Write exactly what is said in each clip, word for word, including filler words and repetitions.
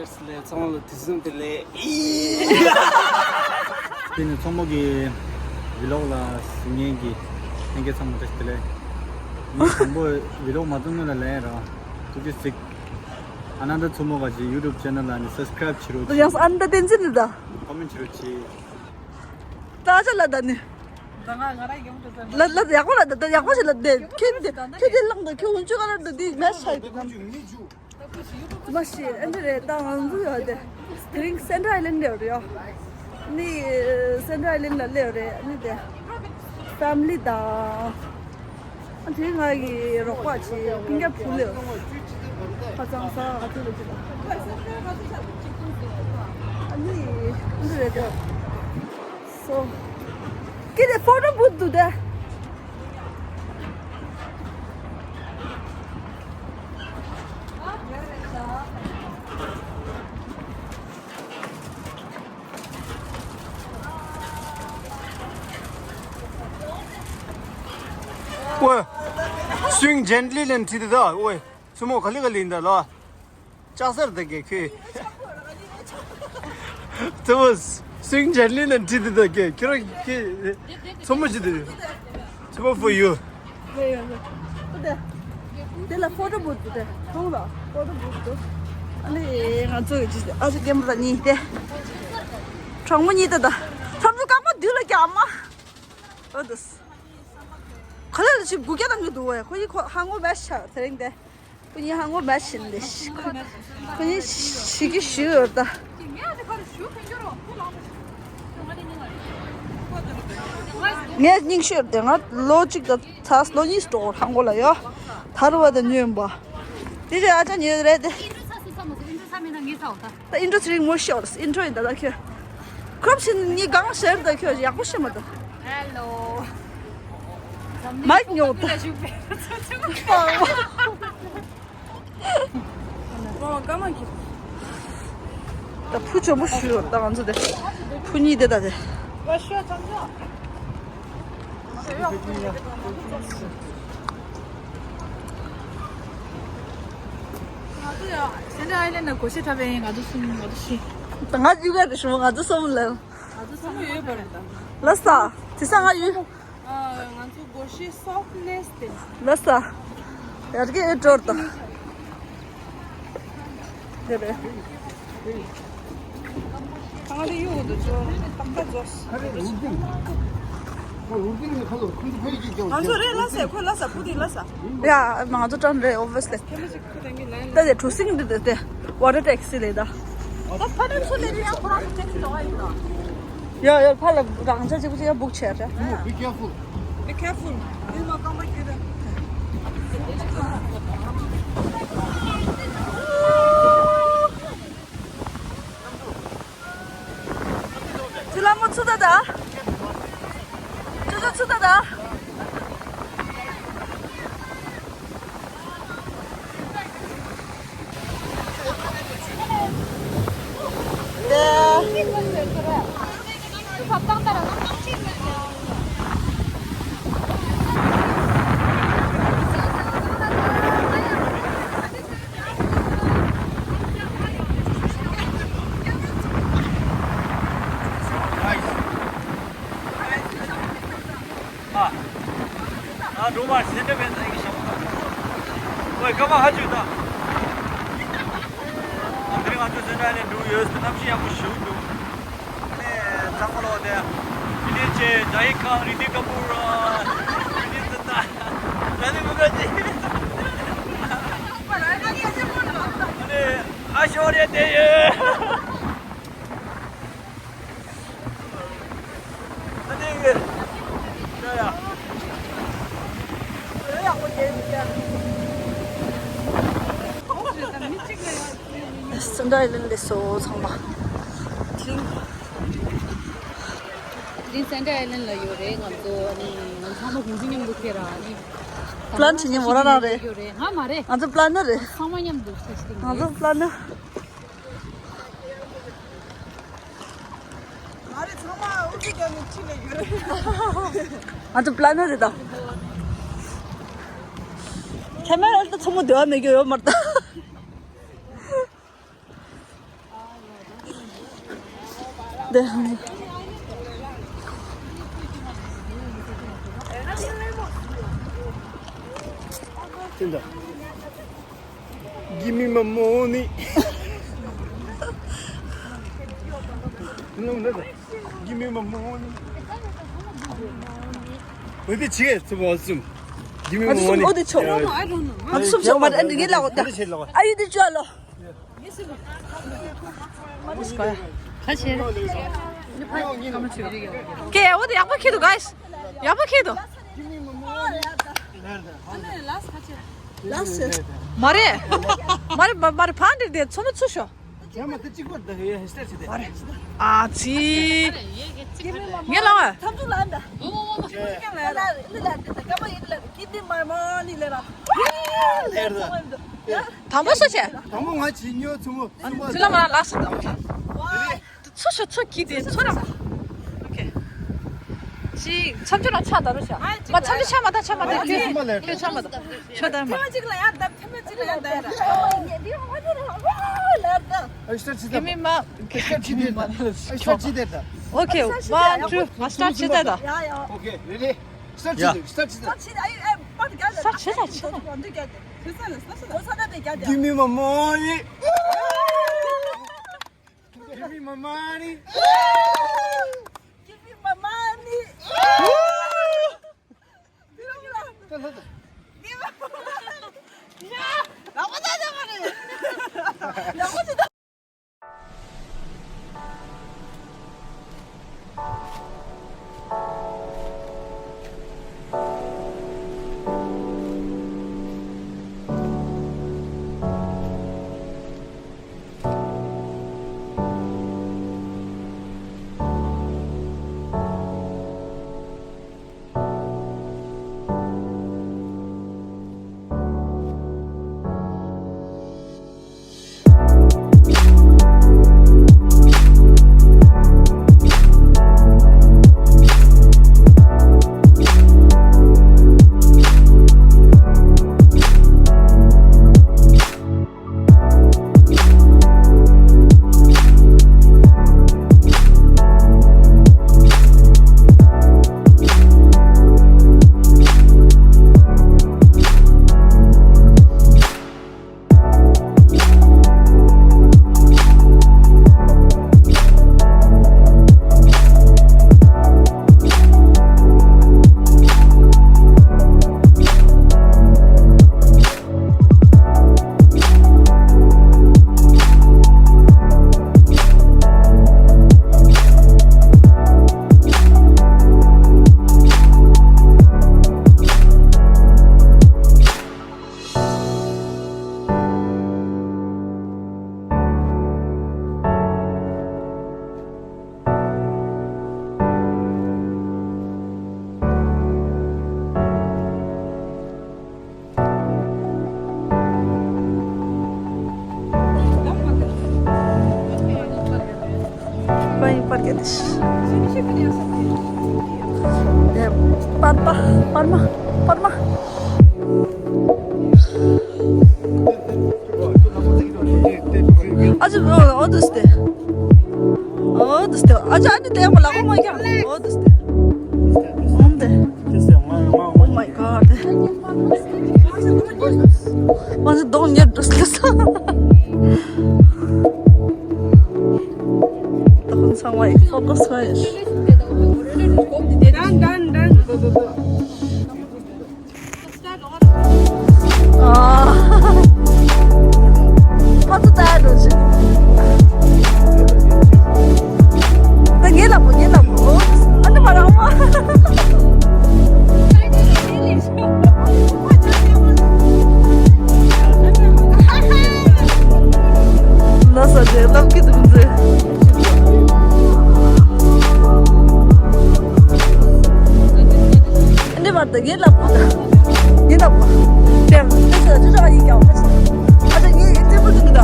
ལས་ཚང་མ་ལ་དུས་གསུམ་དུ་ལས། དེ་ནི་ཚོགས་མོ་གི་བི་ལོག་ལ་གཟིགས་མཁན་གྱི་ལྷན་རྒྱས་ཚང་མ་བཀྲ་ཤིས་བདེ་ལེགས། ངས་དང་པོ་བི་ལོག་མ་བཏང་སྔོན་ལ་ལན་ར་ཐུགས་རྗེ་གཟིགས། ཨ་ནནྡ་མཚོ་མོ་ག་ཅིག་ཡུ་ཊུབ་ཆེ་ནལ་ལ་ནི་སབ་སི་ཀ་རེབ་བྱེད་རོགས་ཡང་ཨ་ནནྡ་བསྟན་འཛིན་ནི་ད། ཀོ་མེན་བྱེད་རོགས་བྱེད། ད་ཅ་ལ་ད་ནི། ད་ང་ང་རང་ཡོང་དུ་ཟེར། ལ་ལ་ཡག་པོ་ལ་ད་ད་ཡག་པོ་ཞིག་ལ་བསྡད་ཁྱེད་འདི་ཁྱེད་འདི་ལངས་ད་ཁྱེད་འུ་ཅུ་ག་ར་འདི་འདི་མེད་ཤག་གི་དང་། མ་ཤེས་ཨ་འདི་རེད། ད་ང་ཚོ་ཡོད་དེ་དེ་རིང་སེན་ཊར་ཨའི་ལེན་ཌི་ལ་ཡོད་རེད་ཡོ། ནི་སེན་ཊར་ཨའི་ལེན་ཌི་ལ་སླེབས་རེད། ནི་དེ་ཕེ་མི་ལི་དང་། ཨ་དེ་ང་གི་རོགས་པ་ཆེ་སྤུན་ཀྱག་བུ་ལེ། ཧ་ཅང་ས་ཨ་ཐུ་ལེ་ཅི་དང་། ཨ་ནི་ཨ་འདི་རེད་དེ། སོ། ཀི་དེ་ཕོ་ཊོ་བུཐ་འདུག་དེ། ཨོའི། སུང་ཇན་ལི་ལན་ཁྲིད་དེ་ད་ཨོའི། མཚོ་མོ་ག་ལེ་ག་ལེ་ཡིན་ད་ལོ། ལྕགས་སར་ད་གེ་ཁོས། མཚོ་མོ་སུང་ཇན་ལི་ལན་ཁྲིད་དེ་ད་གེ་ཁྱོད་རང་གི་མཚོ་མོ་ཅི་དེ། མཚོ་མོ་for you། དེ་ལ་ཕོ་ཊོ་བུཐ་དེ་མཐོང་ལ་ཕོ་ཊོ་བུཐ་དེ། ཨ་ནི་ང་ཚོ་ཡི་ཅི་ཨ་ཅག་རྒན་པོ་དང་གཉིས་དེ། གྲོགས་མོ་གཉིས་དེ་ད། ཁྲམ་ཚོ་སྐར་མ་བདུན་ལ་རྒྱག་མ། ཨོ་དུ། ག་ལེར་ལ་ཞིབ་དགུ་བརྒྱ་གཏང་གི་འདུག་བས། ཁོ་ཡི་ཁོ་ཧ་ངོ་མེད་ཤག་དེ་རིང་དེ། ཁོ་གཉིས་ཧ་ངོ་མེད་བཞིན་དེ། ཁོ་གཉིས་ཞིག་གི་ཞིག་ཡོད་ད། ངས་སྙིང་ཤོད་དེ་ང་ལོ་གཅིག་དང་ཚ་ལོ་གཉིས་སྤྲོ་ཧ་ངོ་ལ་ཡོད། ད་རུ་བ་དང་ཉོན་པ། དེ་ཅི་ཨ་ཅག་ཉོས་རེད་དེ། ད་ཨིན་ཊྲོ་ཚེ་རིང་མོ་ཤོར། ཨིན་ཊྲོ་ཡིན་ད་ད་ཁྱོད། ཁོབ་ཤིན་ནི་གང་ཤེར་ད་ཁྱོད་ཡག་པོ་ཤེས་མ་ད། ཧེ་ལོ། མའིག་ཉོ་ད། ཨོ་ཀ་མ་གི། ད་ཕུ་ཆོ་མོ་ཤུ་ད་ང་ཚོ་དེ། ཕུ་གཉིས་དེ་ད་དེ། ང་ཚོ་ཡང་སེན་ཊར་ཨའི་ལེན་ཌི་ལ་སྒོར་གཞས་འཁྲབ་པ་ཡིན། ང་ཚོ་གསུམ་ང་ཚོ་བཞི། ད་ང་གཅིག་པུ་རེད་ཞུ། ང་ཚོ་གསུམ་ལ། ང་ཚོ་གསུམ་ཡོད་པ་རེད་ད། ལ་ས། དེ་ས་ང་ཡོད། ཨ། ང་ཚོ་སྒོར་གཞས་སོཕ་ནེས་དེ། ལ་ས། ཡར་གྱི་ཨེ་ཀྲོར་ད། དེ་རེད། ང་ལ་ཡོད་དུ་ཅོ་ཏག་ཏག་ཅོས། ང་ཚོ་རེད་ལ་ས། ཁོ་ལ་ས་ཕུ་དེ་ལ་ས། ཡ་ང་ཚོ་ཀྲང་རེད་ཨོ་བི་ཡ་སི་ལི། ད་དེ་གྲུ་གཟིངས་འདི་དེ་དེ་ཝ་ཊར་ཊེག་སི་ལས་ད། ད་ཕ་ནས་ཚུར་ལེན་ཡང་ཁོ་རང་ཚོ་ཊེག་སི་འགྲོ་བ་ཡིན་ད། ཡ་ཡ་ཕ་ལ་རང་ཆ་གཅིག་པུ་གཅིག་ཡ་བུག་བྱས་རེད། Be careful. Be careful. ཡིན་མ་རྐང་པ་སྐྱོད་དེ། ཅི་ལ་མོ་ཚུ་ད་ད། ཅོ་ཅོ་ཚུ་ད་ད། ཨ། ང་འགྲོ་མ་སེ་འདྲ་མེད་ན་ཡིན་ཤག་ཨོའི་སྐར་མ་ཧ་ཅུ་ད། ཨ་དེ་ང་ཚོ་སེ་འདྲ་ནས་འགྲོ་ཡོད། གནམ་གཤིས་ཡག་པོ་ཞིག་འདུག་ཨ་ནི་གཙང་མ་ལོག་དེ། ཨ་ནི་ཅེ་ཇ་ཧི་ཁང་རི་ནི་ཀ་པུར། ཨ་ནི་ཙི་ད། ད་ནི་མི་ག་ཅི། ཨ་ནི་ཨ་ཤོ་རེ་དེ་ཡོད། སེན་ཊར་ཨའི་ལེན་ཌི་ལས་སོ་ཚང་མ། དེ་རིང་སེན་ཊར་ཨའི་ལེན་ཌི་ལ་ཡོད་རེད་ང་ཚོ། ཨ་ནི་ང་ཚང་མ་གུང་སེང་མཉམ་དུ་ཁེལ་ར། ཨ་ནི་པི་ལན་བྱེད་མཁན་མོ་རང་རང་རེད། ཡོད་རེད། ང་མ་རེད། ང་ཚོ་པི་ལན་ནར་རེད། ཚང་མ་མཉམ་དུ་ཁེལ་ཏེ། ང་ཚོ་པི་ལན་ནར། ང་རེ་ཚང་མ་ཨུ་ཚུགས་རྒྱབ་ནས་ཁྲིད་ལ་ཡོད་རེད། ང་ཚོ་པི་ལན་ནར་རེད་ད། ཁེ་མེ་ར་ལ་ད་ཚོ་མོ་སྡེ་བ་མེད་རྒྱུ་ཡོད་མ་རེད་ད། འདི། Give me my money. Give me my money. འོ་དེ་ཆེ་ཚུལ་བ་གསུམ། Give me my money. འོ་དེ་ཆོག་ང་གསུམ་ཆོག་མ་རེད། འདི་ངས་ལ་འོ་ད། ཨ་ཡུ་དེ་ཆོག་ལོ། ཁ་ཆེ། ཀེ་འོ་དེ་ཡག་པོ་ཁྱེར་འདུག guys། ཡག་པོ་ཁྱེར་འདུག་མ་རེད། མ་རེད། མ་རེད། ཕ་འདིར་དེ་ཚོ་མ་ཚུ་ཤོ། ཨ་ཙི། ངས་ལ། དང་པོ་སུ་བྱས། དང་པོ་ང་བྱིན་ཉོ་ཚུ་མོ། ཚུ་ལ་མ་ལགས་སོ། དང་པོ་ཚུ་ཤོ་ཚུ་གི་དེ་ཚུ་ར། ཨོ་ཁེ། ཅི་མཚམས་ཆུ་ལ་ཆ་ད་རུ་ཤ། མ་མཚམས་ཆུ་ཆ་མ་ད་ཆ་མ་ད་ཁྱོད་ཁྱོད་ཆ་མ་ད། ཆོ་ད་མ། ཐེངས་གཅིག་ལ་ཡར་བརྡབ། ཐེངས་གཅིག་ལ་ཡར་བརྡབ། ཨ་ཤ་ཅི་དེ་ད། ཨ་ཤ་ཅི་དེ་ད། ཨོ་ཁེ། One, two. ང་start བྱེད་ད་ད། ཨོ་ཁེ། Ready? Start བྱེད་ད། Start བྱེད་ད། Start བྱེད་ད། Give me my money. Give me my money. Give me my money. པར་པ། པར་མ། པར་མ། ཨ་ཅེ། འོ་འདུག་སྟེ། འོ་འདུག་སྟེ། ཨ་ཅེ། ཨ་ནི་ལྟད་མོ་ལ་གོ་མ་ཀྱང་། འོ་འདུག་སྟེ། འོ་འདི། Oh my god. ང་ཚོ་གདོང་ཉེར་འགྲོ་སོང་། ད་ཁོང་ཚང་མ་ཡི་ཕོ་ཀོ་སི་ཧོ་ཡི། Done, done, done. Go, go, go. ཨ། ཕར་ཚུར་ལྟ་ཡ་འགྲོ་ཆེ། ད་ངའི་ལག་པ། ངའི་ལག་པ། ཨ་ནི་མ་རང་མ། ལ་ས་ཇེ་ལབ་ཀི་འདུག་མཛེས། འདི་བར་དུ་ངའི་ལག་པ། ངའི་ལག་པ། དེར་དེ་ཚོ་ཅི་ཞིག་ཡིན་ཀྱང་། ཨ་ཅག་ངའི་ལྟད་མོ་འདི་འདྲ།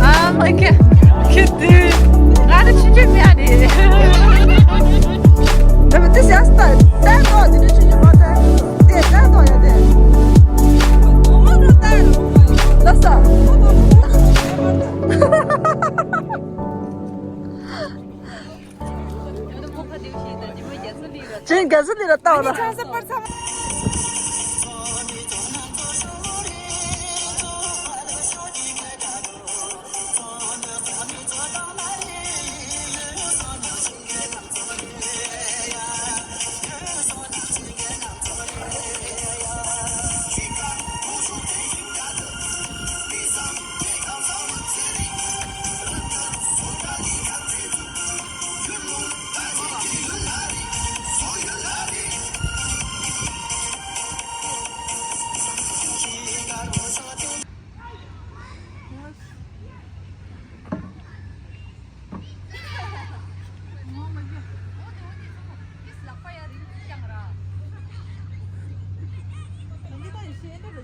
ཨ་མ་ཁྱེད་ཁྱེད་དུས་ང་ནི་ཆུ་ཆུ་མེད་ཨ་ནི། ད་བི་དེ་ཤ་སྟ་ད་ཏོ་དེ་ནི་ཆུ་ཆུ་མ་ད་དེ་ད་ཏོ་ཡ་དེ། ཚོ་འདི་ལ་བལྟ་བ་ལ།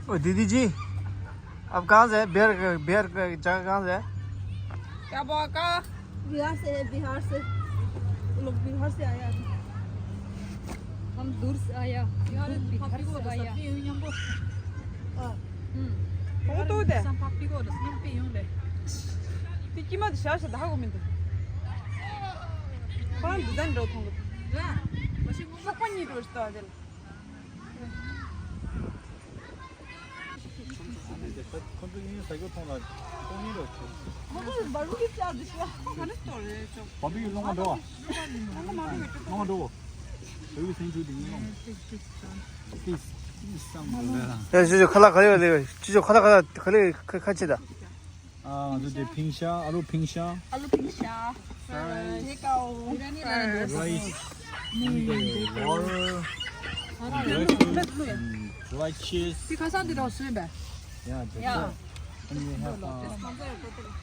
ओ दीदी जी, आप कहाँ से है? बिहार का, बिहार का जगह कहाँ से है? क्या बोला? बिहार से है, बिहार से। वो लोग बिहार से आया अभी। हम दूर से आया। दूर बिहार से आया। ཨ། ཨུམ། ཁོང་ཏོ་དེ། སམ་ཕ་པི་གོ་ལ་སམ་པི་ཡོང་ལེ། དེ་ཀྱི་མ་དེ་ཤ་ཤ་ད་ཧ་གོ་མི་འདུག་ཁོང་འདི་དང་འགྲོ་ཐོང་གི། ལ། ཤོག་པ་གཉིས་འགྲོ་ཤི་ཏོ་དེ་ལ། ཁོང་ཚོ་ཡིན་ས་སྐྱོ་ཐོང་ལ་ཐོང་ནི་རོ་ཆོ། ཁོང་ཚོ་བར་བུ་གི་ཅག་འདི་ཤ་ཁ་ནི་སྟོར་རེ་ཆོ། བར་བུ་ཡི་ལོང་བ་འགྲོ་བ། ལོང་བ་འགྲོ་བ། བོད་ཀྱི་སེང་ཆུ་དེ་ཡིན་ལོང་། ཏིས་ཏིས་སམ་ལ། ཡ་ཅོ་ཅོ་ཁ་ལག་ག་ལེ་ཡོད་ལེ། ཅོ་ཅོ་ཁ་ལག་ཁ་ལག་ག་ལེ་ཁ་ཁ་ཆེ་ད། ཨ་ང་ཚོ་དེ་ཕིང་ཤ། ཨ་ལུ་ཕིང་ཤ། ཨ་ལུ་ཕིང་ཤ། Fries. Rice. And the water. And breadfruit and dry cheese. དེ་ཁ་སང་དེ་རང་བཟོས་པས། Yeah, that's it. And we have, uh,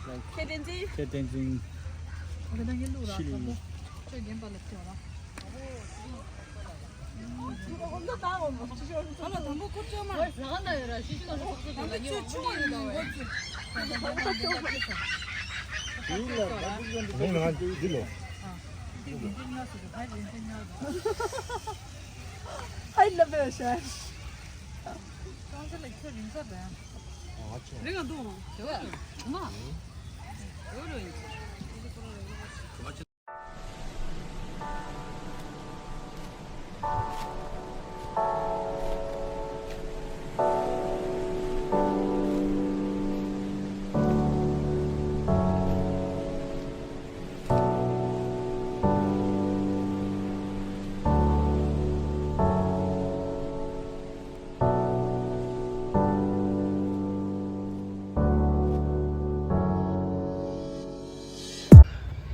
like, ཁྱེད་བསྟན་འཛིན། ཁྱེད་བསྟན་འཛིན། ཁྱེད་བསྟན་འཛིན། ཆི་ལི། ཁྱོད་རྒན་པ་ལ་ཁྱོད་ར། I love it, Shash. རིང་ང་འདུག་ནོ། དེ་བས། མ།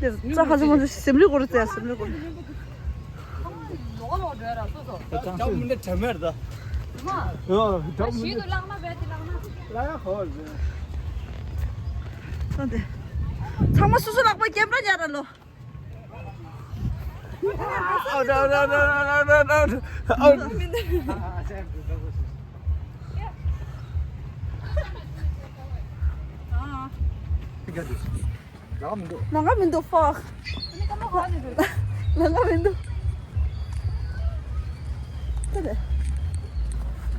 འདིར་རྩྭ་ཧ་ཅང་མང་པོ་ཟེམ་རི་སྐོར་རྩྭ་ཟེམ་རི་སྐོར། ལོག་ལོག་འགྲོ་ཡ་ར་སོ་སོ། ད་ཅང་སུ་མི་འདྲ་དྲན་མེད་ད། མ། ཡོ་ད་མི་ཞིག་ཏུ་ལག་མ་བས་ཏེ་ལག་མ། ལ་ཡ་ཧོ་ཟེ། ཚང་མ་སོ་སོ་ལག་པ་ཀེམ་ར་ཉར་ར་ལོ། Out, out, out, out, out, out, out. ལང་ང་མི་འདུག་ལང་ང་མི་འདུག fuck. ལང་ང་མི་འདུག་ད་ལེ།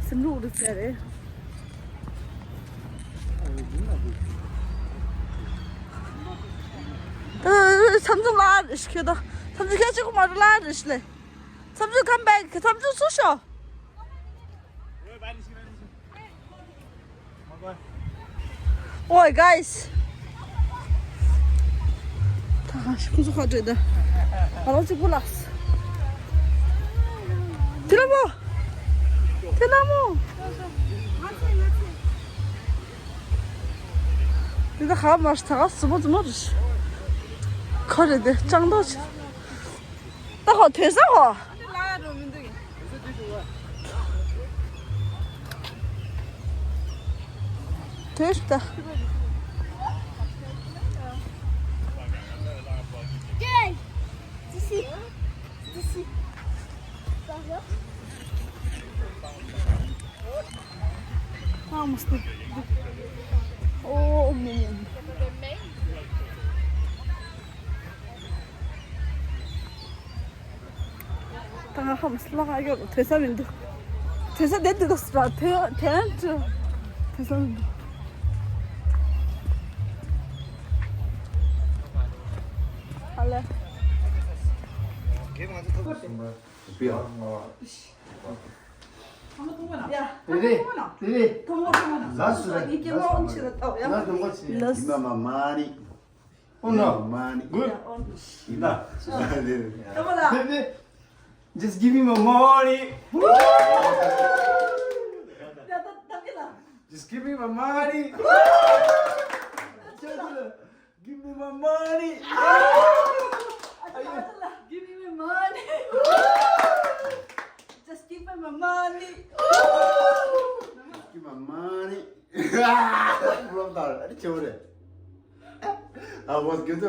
སེམས་ལུགས་རུ་ཚེ་རེད། ཨ། ཚམ་ཚུམ་ལ་རེ་ཞིག་ཁྱོད་ད། ཚམ་ཚུམ་ཁྱོད་ཅིག་མ་རུ་ལ་རེ་ཞིག་ལེ། ཚམ་ཚུམ་come back. ཚམ་ཚུམ་སུ་ཤོ། Oi, guys. ད་ཁོང་ཚོ་ཁ་བྲལ་ད། ང་རང་གཅིག་པུ་ལགས། དེ་ལ་མོ། དེ་ལ་མོ། དེ་ད་ཧ་མ་ཐག་སུ་མོ་ཙུ་མོ་རེད། ཁོ་རེད་དེ་ཅང་ཏོ་ཆེ། ད་ཧོ་དོན་ས་ཧོ། དོན་ས་ད། ཨ་མ་སྟེ། ཨོ་མེན། ད་ང་ཧམ་སི་ལ་ཡོད་དོན་ས་མི་འདུག་དོན་ས་དེ་འདི་འདུག་སྲ་དོན་དོན་དོན་ས་མི་འདུག་ཨ་ལེ། Pia. Rere, rere. Last, last. Give me my money. Oh no. Money. Good. Enough. Rere. Just give me my money. Just give me my money. Give me my money. Give me my money. Just give me my money. Give my money. From there. I was good.